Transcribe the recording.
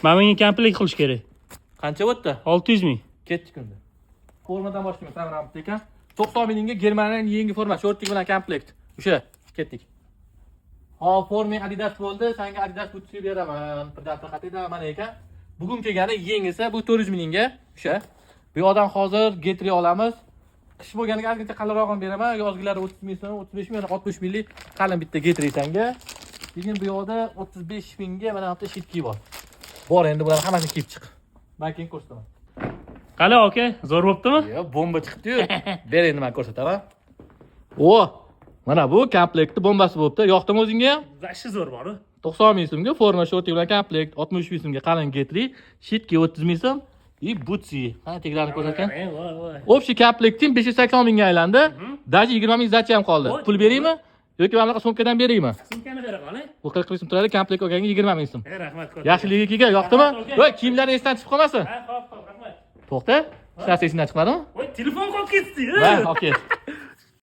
Mana bunga komplekt qilish kerak. Qancha o'tdi? 600 ming. Ketdik unda. Formadan boshlaymiz. Mana bu ekan. 90 mingga Germaniyaning yangi forma, шортик bilan komplekt. O'sha, ketdik. Hop, formang Adidas bo'ldi. Senga Adidas butsi beraman. Bir daqiqa mana ekan. Bugun kelgani yengisi bu 400 mingga. O'sha. Bu yoqdan hozir Getri olamiz. Qish bo'lganiga ozgincha qalinrog'ini beraman. Yozgilari 30 ming so'm, 35 ming, 60 minglik qalin bitta Getri senga. Keyin bu yoqda 35 mingga mana bu yerda щитки bor. Bor, endi bularni hammasini kiyib chiq. Men keyin ko'rsataman. Qani, aka, zo'r bo'ptimi? Yo, bomba chiqibdi-yu. Ber, endi men ko'rsataman. O, mana bu komplektni bombasi bo'libdi. Yoqdimi o'zingga ham? Вообще zo'r bor. 90 ming so'mga forma, шортик bilan komplekt, 63 ming so'mga qalin Getri, щитки 30 ming so'm и butsi. Qani, tegilarini ko'rsatgan. Voy voy. Общий komplekting 580 mingga aylandi. Даже 20 ming сдача ham qoldi. Voy. Pul beraymi yoki mana bunaqa sumkadan beraymi? Sumkani bera qoling. Bu 40 so'm turadi, komplekt olganga 20 ming so'm. Rahmat katta. Yaxshiligi kelgan, yoqdimi? Rahmat, aka. Voy, kiyimlarni esdan chiqib qolmasin. Ha, hop, hop, rahmat. To'xta, hech narsa esingdan chiqmadimi? Voy, telefon qolib ketdi. Va, olib kel.